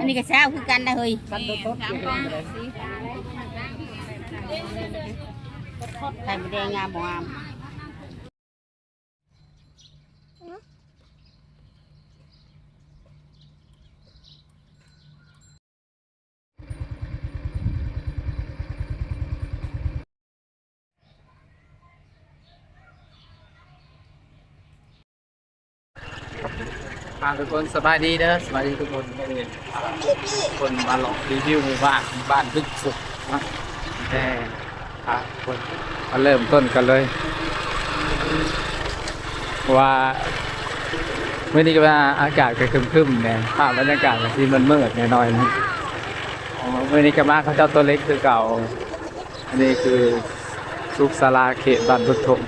ນີ້ກໍຊາວຄືກັນນະເຮີ້ຍ. ໄຂ່ມດແດງງາມບໍ່ງາມ? ອ່າ ທຸກຄົນສະບາຍດີເດີ ສະບາຍດີທຸກຄົນ. ມື້ນີ້ຄົນມາເລາະຣີວິວໝູ່ບ້ານ ບ້ານບຶກສຸກເນາະ. ແຕ່ ອ່າ ຄົນມາເລີ່ມຕົ້ນກັນເລີຍ ເພາະວ່າມື້ນີ້ກໍວ່າອາກາດກໍຄຶ້ມໆແດ່ ພາບບັນຍາກາດກໍຊິມືດໆໜ້ອຍໆ. ມື້ນີ້ກໍມາເຂົາເຈົ້າຕົວເລັກຄືເກົ່າ. ອັນນີ້ຄືສຸກສາລາເຂດບ້ານບຶກທົ່ງ.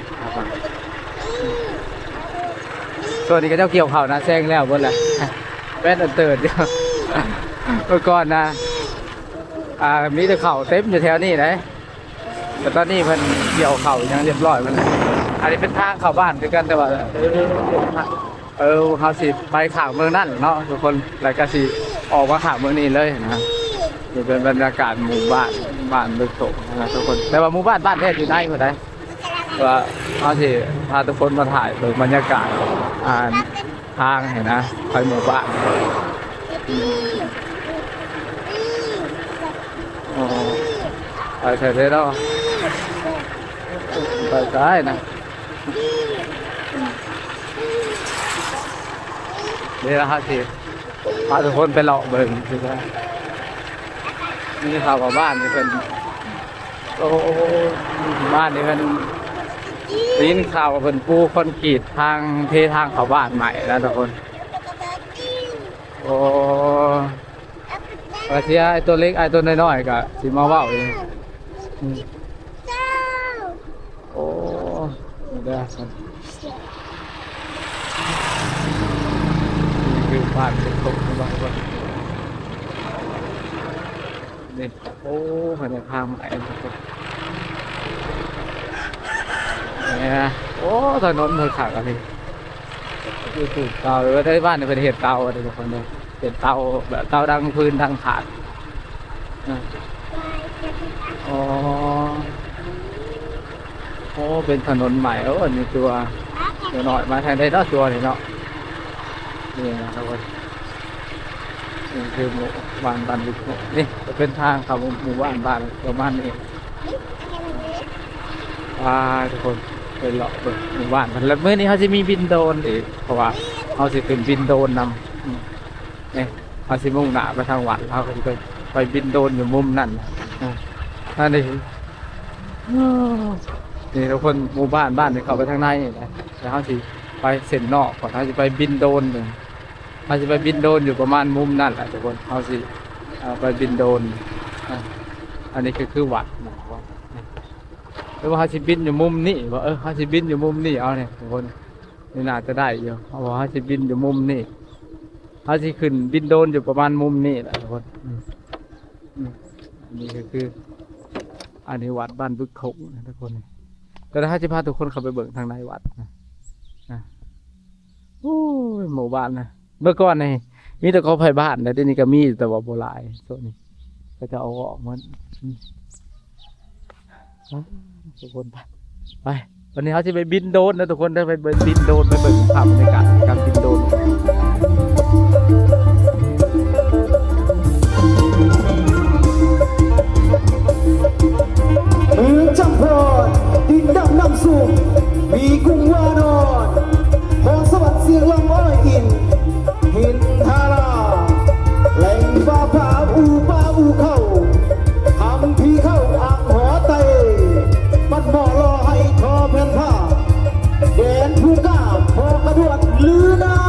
ຊ່ວງນີ້ເຂົາເຈົ້າກ່ຽວເຂົ້ານາແຊງແລ້ວເບິດແລ້ວ ແປດອັນເຕີດຢູ່. ເມື່ອກ່ອນນະ ອ່າ ມີແຕ່ເຂົ້າເຕັມຢູ່ແຖວນີ້ເດ້ ແຕ່ຕອນນີ້ເພິ່ນກ່ຽວເຂົ້າຫຍັງຮຽບຮ້ອຍໝົດແລ້ວ. ອັນນີ້ເປັນທາງເຂົ້າບ້ານຄືກັນ ແຕ່ວ່າ ເອີ ເຮົາຊິໄປຂ້າງເມືອງນັ້ນເນາະທຸກຄົນ ແລ້ວກໍຊິອອກມາຂ້າງເມືອງນີ້ເລີຍນະ. ນີ້ເປັນບັນຍາກາດໝູ່ບ້ານ ບ້ານບຶກທົ່ງນະທຸກຄົນ ແຕ່ວ່າໝູ່ບ້ານ ບ້ານແທ້ຢູ່ໃນພຸ້ນໃດ. ແຕ່ວ່າເຮົາຊິພາທຸກຄົນມາຖ່າຍເບິ່ງບັນຍາກາດ ອ່າ ທາງຫັ້ນນະ ໄປໝູ່ບ້ານ. ອໍ ໄປໃສເດເນາະ ໄປໄກນະ. ເດລະ ເຮົາຊິພາທຸກຄົນໄປເລາະເບິ່ງ ຄືວ່າມີຂ່າວວ່າບ້ານນີ້ເພິ່ນ ໂອ້ ບ້ານນີ້ເພິ່ນ ໄດ້ຍິນຂ່າວວ່າເພິ່ນປູຄອນກຣີດທາງ ເທທາງເຂົ້າບ້ານໃໝ່ນະທຸກຄົນ. ໂອ້ ວ່າຊິ ອ້າຍຕົວເລັກ ອ້າຍຕົວນ້ອຍໆ ກໍຊິມາເວົ້າອີກ. ອືມ ໂອ້ ເດີ ນີ້ຄືບ້ານເປັນຕົກ ເຫັນບໍ່ ເຫັນບໍ່ ນີ້. ໂອ້ ພະແນກທາງໃໝ່ ນີ້ນະ. ໂອ້ ຖະໜົນເພິ່ນຄັກອັນນີ້ ຢູ່ປູກເຕົາ ຫຼືວ່າໄດ້ບ້ານນີ້ເພິ່ນເຮັດເຕົາເດ້ທຸກຄົນເດ້ ເປັນເຕົາແບບເຕົາດັງຟືນດັງຖ່ານ. ອໍ ໂອ້ ເປັນຖະໜົນໃໝ່. ໂອ້ ອັນນີ້ຕົວ ຕົວນ້ອຍມາທາງໃດເນາະ ຕົວນີ້ເນາະ. ນີ້ນະທຸກຄົນ ນີ້ຄືໝູ່ບ້ານ ບ້ານບຶກໂຄກ ນີ້ກໍເປັນທາງເຂົ້າໝູ່ບ້ານ ບ້ານປະມານນີ້. ອ່າ ທຸກຄົນໄປເລາະເບິ່ງໝູ່ບ້ານເພິ່ນ ແລ້ວມື້ນີ້ເຮົາຊິມີບິນໂດຣນອີກ ເພາະວ່າເຮົາຊິຂຶ້ນບິນໂດຣນນຳ. ອືມ ນີ້ເຮົາຊິມຸ່ງໜ້າໄປທາງວັດ ເຮົາກໍຊິໄປ ໄປບິນໂດຣນຢູ່ມຸມນັ້ນ. ອ່າ ອັນນີ້ ນີ້ທຸກຄົນ ໝູ່ບ້ານ ບ້ານນີ້ເຂົ້າໄປທາງໃນນີ້ນະ ແລ້ວເຮົາຊິໄປເສັ້ນນອກກ່ອນ ເຮົາຊິໄປບິນໂດຣນເບິ່ງ. ເຮົາຊິໄປບິນໂດຣນຢູ່ປະມານມຸມນັ້ນແຫຼະທຸກຄົນ ເຮົາຊິ ເອີ ໄປບິນໂດຣນ. ອ່າ ອັນນີ້ກໍຄືວັດນະ ຫຼືວ່າເຮົາຊິບິນຢູ່ມຸມນີ້ບໍ? ເອີ ເຮົາຊິບິນຢູ່ມຸມນີ້ເອົານີ້ທຸກຄົນ ນີ້ໜ້າຈະໄດ້ຢູ່ ເພາະວ່າເຮົາຊິບິນຢູ່ມຸມນີ້ ເຮົາຊິຂຶ້ນບິນໂດຣນຢູ່ປະມານມຸມນີ້ແຫຼະທຸກຄົນ. ອືມ ອືມ ອັນນີ້ກໍຄື ອັນນີ້ວັດບ້ານບຶກໂຄກນະທຸກຄົນ ແຕ່ເຮົາຊິພາທຸກຄົນເຂົ້າໄປເບິ່ງທາງໃນວັດນະ. ໂອ້ຍ ໝູ່ບ້ານນະ ເມື່ອກ່ອນນີ້ມີແຕ່ຂອງໄພບ້ານ ແລ້ວດຽວນີ້ກໍມີ ແຕ່ວ່າບໍ່ຫຼາຍ ໂຊນນີ້ເຂົາເຈົ້າເອົາອອກໝົດ. ອືມ ທຸກຄົນ ໄປ ໄປ ວັນນີ້ເຮົາຊິໄປບິນໂດຣນນະທຸກຄົນເດີ ໄປເບິ່ງບິນໂດຣນ ໄປເບິ່ງພາບບັນຍາກາດການບິນໂດຣນ. ເມືອງຈຳພອນ ດິນດຳນ້ຳຊຸ່ມ ມີກຸງວານອນ ພອນສະຫວັນ ຊຽງລຳ ອ້ອຍອິນ ຫີນທາລາ ແຫຼ່ງຟ້າຜ່າ ອູປ່າອູເຂົ້າ ຄຳພີເຂົ້າ ອັກຫໍໄຕ ປັດໝໍ່ລໍໄຮ່ ທໍແຜ່ນຜ້າ ແດນພູກ້າ ພໍກະດວນ ລືນາ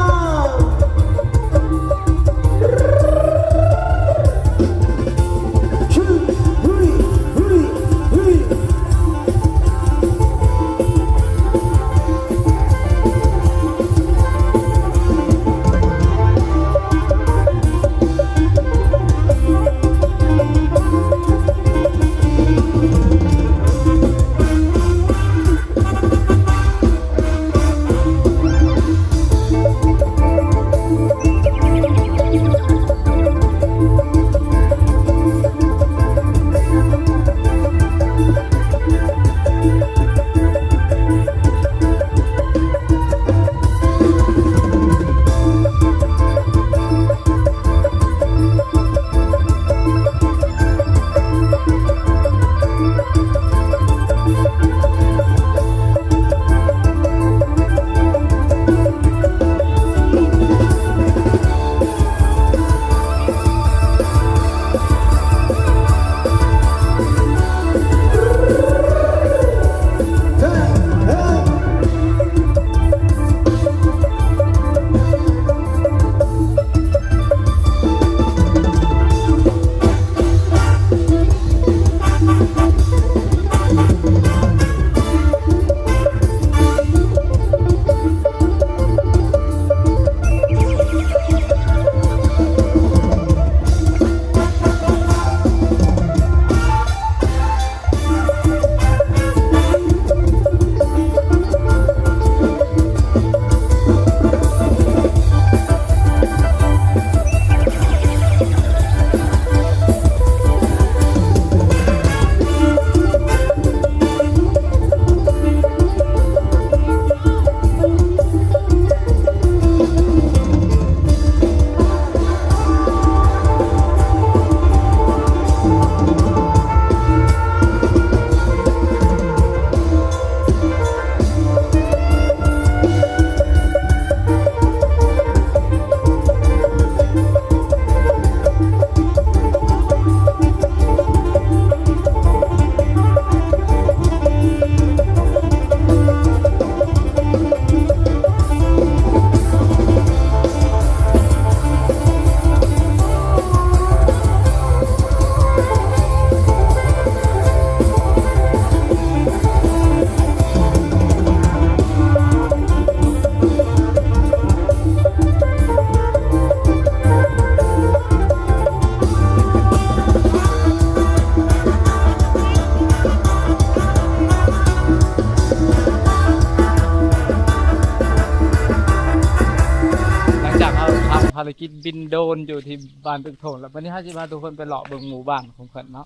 ພາລະກິດບິນໂດຣນຢູ່ທີ່ບ້ານຕຶກທົ່ງ ແລ້ວບັດນີ້ເຮົາຊິພາທຸກຄົນໄປເລາະເບິ່ງໝູ່ບ້ານຂອງເພິ່ນເນາະ.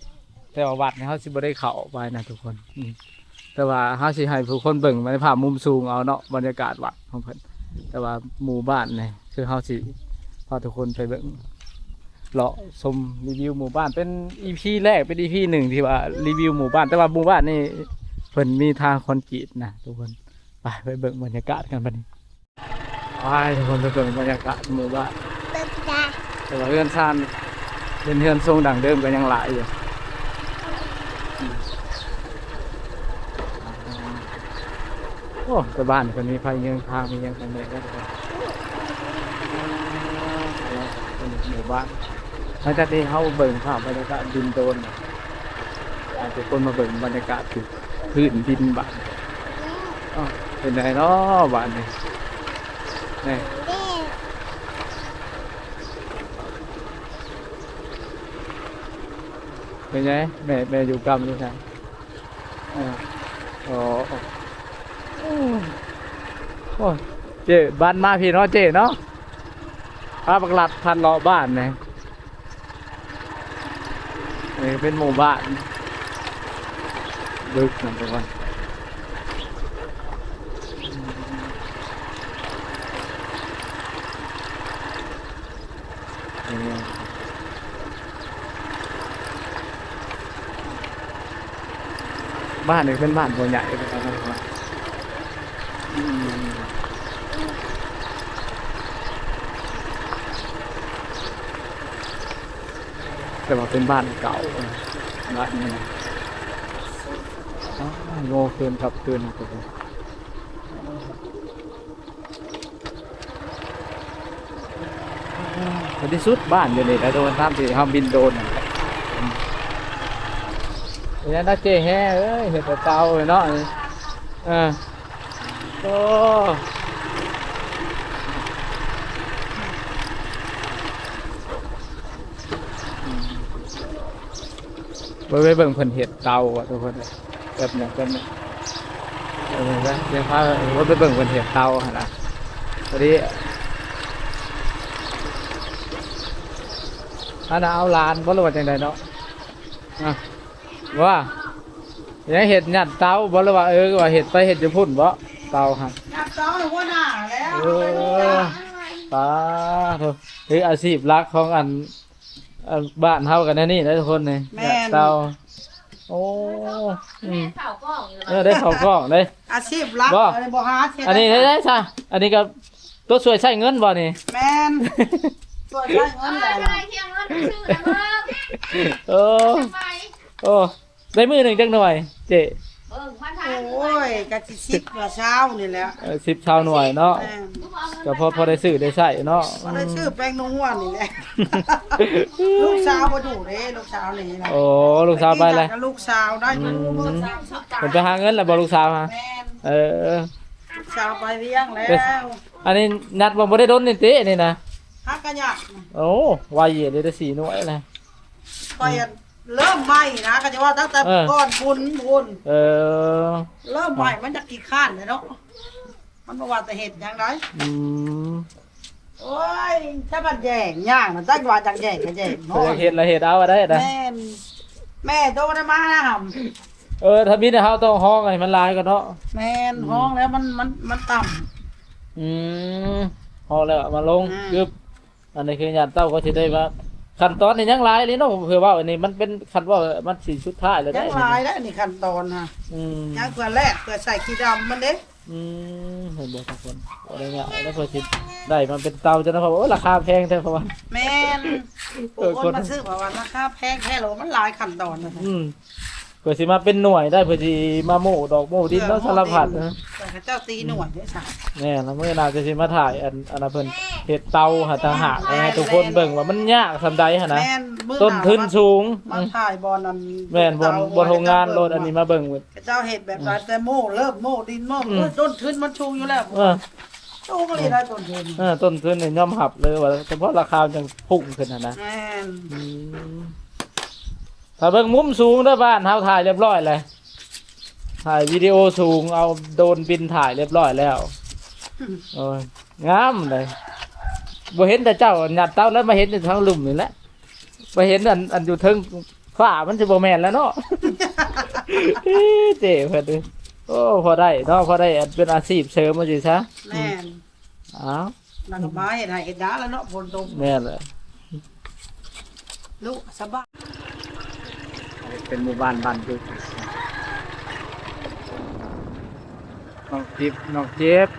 ແຕ່ວ່າວັດນີ້ເຮົາຊິບໍ່ໄດ້ເຂົ້າໄປນະທຸກຄົນ ອືມ ແຕ່ວ່າເຮົາຊິໃຫ້ທຸກຄົນເບິ່ງໃນພາບມຸມສູງເອົາເນາະ ບັນຍາກາດວັດຂອງເພິ່ນ. ແຕ່ວ່າໝູ່ບ້ານນີ້ ຄືເຮົາຊິພາທຸກຄົນໄປເບິ່ງ ເລາະຊົມ ຣີວິວໝູ່ບ້ານ ເປັນອີພີແລກ ເປັນອີພີໜຶ່ງທີ່ວ່າຣີວິວໝູ່ບ້ານ. ແຕ່ວ່າໝູ່ບ້ານນີ້ເພິ່ນມີທາງຄອນກຣີດນະທຸກຄົນ. ໄປ ໄປເບິ່ງບັນຍາກາດກັນບັດນີ້. ໄປທຸກຄົນ ໄປເບິ່ງບັນຍາກາດໝູ່ບ້ານ. ແຕ່ວ່າເຮືອນຊານ ເປັນເຮືອນຊົງດັ້ງເດີມກໍຍັງຫຼາຍຢູ່. ໂອ້ ແຕ່ບ້ານເພິ່ນມີໄຟເຍືອງທາງ ມີຫຍັງກັນແດ່ເດ້ທຸກຄົນ. ໝູ່ບ້ານ ຫຼັງຈາກທີ່ເຮົາເບິ່ງພາບບັນຍາກາດບິນໂດຣນ ອາດຈະຄົນມາເບິ່ງບັນຍາກາດທີ່ພື້ນດິນບາດ. ອ້າວ ເປັນໃດເນາະບາດນີ້ ນີ້ ເປັນໄງ ແມ່ ແມ່ຢູ່ກຳຢູ່ໃສ? ເອີ ອໍ ໂອ້ຍ ເຈ້ ບ້ານມາພີ້ເນາະເຈ້ເນາະ ພາບັກລັດພັນເລາະບ້ານນີ້. ນີ້ເປັນໝູ່ບ້ານ ດຶກນຳທຸກຄົນ. ນີ້ ບ້ານນີ້ເປັນບ້ານບໍ່ໃຫຍ່ເດ້ທຸກຄົນ. ອືມ ແຕ່ວ່າເປັນບ້ານເກົ່າ ບ້ານນີ້ນະ. ອ້າວ ໂງ່ເຄີນກັບຄືນ ໃນທີ່ສຸດບ້ານຢູ່ນີ້ແຫຼະ ຕາມທີ່ເຮົາບິນໂດຣນນັ້ນແຫຼະ. ເປັນຫຍັງນະເຈ້ແຮ່ເອີຍ ເຫັນແຕ່ເຕົາເນາະ. ເອີ ໂອ້ ໄປ ໄປເບິ່ງເພິ່ນເຮັດເຕົາວ່າທຸກຄົນ. ແປັບໜຶ່ງ ແປັບໜຶ່ງ ເອີ ດຽວພາໄປເບິ່ງເພິ່ນເຮັດເຕົາຫັ້ນນະ. ພໍດີ ອັນນ່າ ເອົາຫຼານບໍ່ ຫຼືວ່າຈັ່ງໃດເນາະ? ອາ ວ່າ ຍັງເຮັດຍັດເຕົາບໍ່ ຫຼືວ່າ ເອີ ວ່າເຮັດໄປເຮັດຢູ່ພຸ້ນບໍ່ ເຕົາຫັ້ນ? ຍັດເຕົາໃຫ້ຫົວໜ້າແລ້ວ. ເອີ ປາໂທ ຄືອາຊີບຫຼັກຂອງອັນ ອັນ ບ້ານເຮົາກໍແນວນີ້ແຫຼະທຸກຄົນນີ້. ແມ່ນ ເຕົາ. ໂອ້ ອືມ ເຂົ້າກ້ອງຢູ່ ເອີ ໄດ້ເຂົ້າກ້ອງເດ້. ອາຊີບຫຼັກບໍ່ ບໍ່ຫາເຮັດ ອັນນີ້ໄດ້ຊະ. ອັນນີ້ກໍຕົວຊ່ວຍໃຊ້ເງິນບໍ່ນີ້? ແມ່ນ ຊ່ວຍໃຊ້ເງິນແຫຼະ. ເອີ ໂອ້ ໄດ້ມື້ໜຶ່ງຈັກໜ່ວຍເຈ້? ໂອ້ຍ ກະຊິສິບກວ່າຊາວນີ້ແຫຼະ. ເອີ ສິບຊາວໜ່ວຍເນາະ. ແມ່ນ ກໍພໍ ພໍໄດ້ຊື້ໄດ້ໃຊ້ເນາະ. ພໍໄດ້ຊື້ແປ້ງນົວນີ້ແຫຼະ. ລູກສາວບໍ່ຢູ່ເດ້ ລູກສາວນີ້ນະ. ໂອ້ ລູກສາວໄປແລ້ວ. ລູກສາວໄດ້ຢູ່. ອືມ ເພິ່ນໄປຫາເງິນແລ້ວບໍ່ ລູກສາວຫາ? ແມ່ນ ເອີ ສາວໄປວຽງແລ້ວ. ອັນນີ້ນັດວ່າບໍ່ໄດ້ດົນນີ້ຕິ ອັນນີ້ນະ? ຫາກະຍາກ. ໂອ້ ໄວຢູ່ເດ້ ໄດ້ສີ່ໜ່ວຍແລ້ວ. ຂ້ອຍ ເອີ ເລີ່ມໃໝ່ນະ ກໍຈະວ່າຕັ້ງແຕ່ ເອີ ກ່ອນບຸນພຸ້ນ. ເອີ ເລີ່ມໃໝ່ມັນຈະຂີ້ຄ້ານແຫຼະເນາະ ມັນບໍ່ວ່າແຕ່ເຮັດຫຍັງໃດ. ອືມ ໂອ້ຍ ຖ້າມັນແຍ່ງຍາກນະ ຈັກວ່າຈັກແຍ່ງກໍແຍ່ງເນາະ. ຢາກເຮັດລະເຮັດເອົາໄດ້ນະ. ແມ່ນ ແມ່ໂຕໄດ້ມານະຫຳ. ເອີ ຖ້າມີແຕ່ເຮົາຕ້ອງຮ້ອງໃຫ້ມັນຫຼາຍກ່ອນເນາະ. ແມ່ນ ອືມ ຮ້ອງແລ້ວມັນ ມັນ ມັນຕ່ຳ. ອືມ ຮ້ອງແລ້ວເອົາມາລົງ ອືມ ກຶບ. ອັນນີ້ຄືຍາດເຕົ້າກໍຊິໄດ້ວ່າ ຂັ້ນຕອນນີ້ຍັງຫຼາຍເລີຍເນາະ. ເພື່ອເວົ້າອັນນີ້ມັນເປັນ ຄັນເວົ້າມັນຊິສຸດທ້າຍແລ້ວເດ້ ຍັງຫຼາຍເດ້ ອັນນີ້ຂັ້ນຕອນນະ. ອືມ ຍັງເພື່ອແລກ ເພື່ອໃສ່ຂີ້ດຳມັນເດ້. ອືມ ເຫັນບໍ່ທຸກຄົນ ບໍ່ໄດ້ງ່າຍແລ້ວ ເພື່ອຊິໄດ້ມາເປັນເຕົາຈັ່ງນັ້ນ. ເພາະວ່າ ໂອ້ ລາຄາແພງແທ້ ເພາະວ່າ ແມ່ນ ເອີ ຄົນມາຊື້ ເພາະວ່າລາຄາແພງແທ້ ແລ້ວມັນຫຼາຍຂັ້ນຕອນນະ. ອືມ ເພື່ອຊິມາເປັນໜ່ວຍໄດ້ ເພື່ອຊິມາໂມ້ດອກໂມ້ດິນເນາະ ສາລະພັດນະ. ແຕ່ເຂົາເຈົ້າຕີໜ່ວຍເດ້ຊະ. ແມ່ນລະ ມື້ໜ້າຈະຊິມາຖ່າຍອັນ ອັນນັ້ນ ເພິ່ນເຮັດເຕົາຫາຕ່າງຫາກ ແມ່ນ ໃຫ້ທຸກຄົນເບິ່ງວ່າມັນຍາກສ່ຳໃດຫັ້ນນະ. ແມ່ນ ຕົ້ນທຶນສູງ ມາ ອືມ ມາຖ່າຍບ່ອນອັນ ແມ່ນ ບ່ອນ ບ່ອນໂຮງງານໂລດ. ອັນນີ້ມາເບິ່ງ ເຂົາເຈົ້າເຮັດແບບ ອືມ ວ່າແຕ່ໂມ້ເລີ່ມໂມ້ດິນໂມ້ ອືມ ໂອ້ຍ ຕົ້ນທຶນມັນສູງຢູ່ແລ້ວ. ເອີ ສູງອີ່ຫຼີໄດ໋ຕົ້ນທຶນ. ເອີ ຕົ້ນທຶນນີ້ຍອມຮັບເລີຍວ່າ ສະເພາະລາຄາມັນຈັ່ງພຸ້ງຂຶ້ນຫັ້ນນະ. ແມ່ນ ອືມ ຖ້າເບິ່ງມຸມສູງເດີ ບ້ານເຮົາຖ່າຍລຽບຮ້ອຍແລ້ວ ຖ່າຍວິດີໂອສູງ ເອົາໂດຣນບິນຖ່າຍລຽບຮ້ອຍແລ້ວ. ອືມ ໂອ້ຍ ງາມເດ. ບໍ່ເຫັນແຕ່ເຈົ້າຍັດເຕົາ ແລ້ວມາເຫັນຢູ່ທາງລຸ່ມນີ້ແຫຼະ ໄປເຫັນອັນ ອັນຢູ່ເທິງຟ້າ ມັນຊິບໍ່ແມ່ນແລ້ວເນາະ. ເອີ ເຈ້ເພິ່ນເອີຍ ໂອ້ ພໍໄດ້ເນາະ ພໍໄດ້ອັນເປັນອາຊີບເສີມວ່າຊີ້ຊະ. ແມ່ນ ອ້າວ ນາງກໍມາເຮັດໄຮ່ເຮັດນາແລ້ວເນາະ ຝົນຕົກ. ແມ່ນແຫຼະ ລຸສະບາຍ. ເປັນໝູ່ບ້ານບ້ານດຸກ ນ້ອງຈິບ ນ້ອງຈິບ.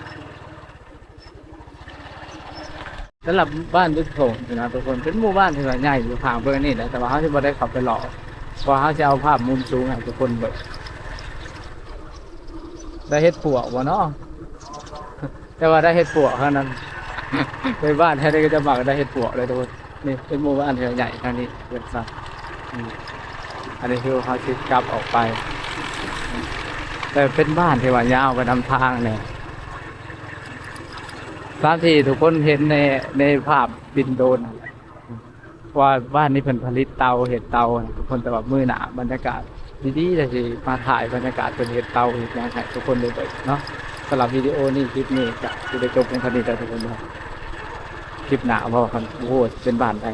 ສຳລັບບ້ານດຸກໂທງນີ້ນະທຸກຄົນ ເປັນໝູ່ບ້ານທີ່ວ່າໃຫຍ່ຢູ່ຂ້າງເບິ່ງນີ້ແຫຼະ ແຕ່ວ່າເຮົາຊິບໍ່ໄດ້ເຂົ້າໄປເລາະ ເພາະວ່າເຮົາຊິເອົາພາບມຸມສູງໃຫ້ທຸກຄົນເບິ່ງ. ໄດ້ເຫັດປວກບໍ່ເນາະ? ແຕ່ວ່າໄດ້ເຫັດປວກເທົ່ານັ້ນ ໃນບ້ານແທ້ນີ້ກໍຈະມັກໄດ້ເຫັດປວກເລີຍທຸກຄົນ. ນີ້ເປັນໝູ່ບ້ານທີ່ໃຫຍ່ທາງນີ້ເປັນຊັ້ນ. ອືມ ອັນນີ້ຄືເຮົາຊິກັບອອກໄປ ແຕ່ເປັນບ້ານທີ່ວ່າຍາວໄປນຳທາງແນ່ ຕາມທີ່ທຸກຄົນເຫັນໃນ ໃນພາບບິນໂດຣນ ວ່າບ້ານນີ້ເພິ່ນຜະລິດເຕົາ ເຮັດເຕົາທຸກຄົນ. ແຕ່ວ່າມື້ໜ້າບັນຍາກາດດີໆ ແລ້ວຊິມາຖ່າຍບັນຍາກາດເພິ່ນເຮັດເຕົາເຮັດຫຍັງໃຫ້ທຸກຄົນໄດ້ເບິ່ງເນາະ. ສຳລັບວິດີໂອນີ້ ຄລິບນີ້ກໍຊິໄດ້ຈົບພຽງເທົ່ານີ້ແຫຼະທຸກຄົນເນາະ. ຄລິບໜ້າເວົ້າກັນ ໂອ້ໂຫ ເປັນບ້ານໃດ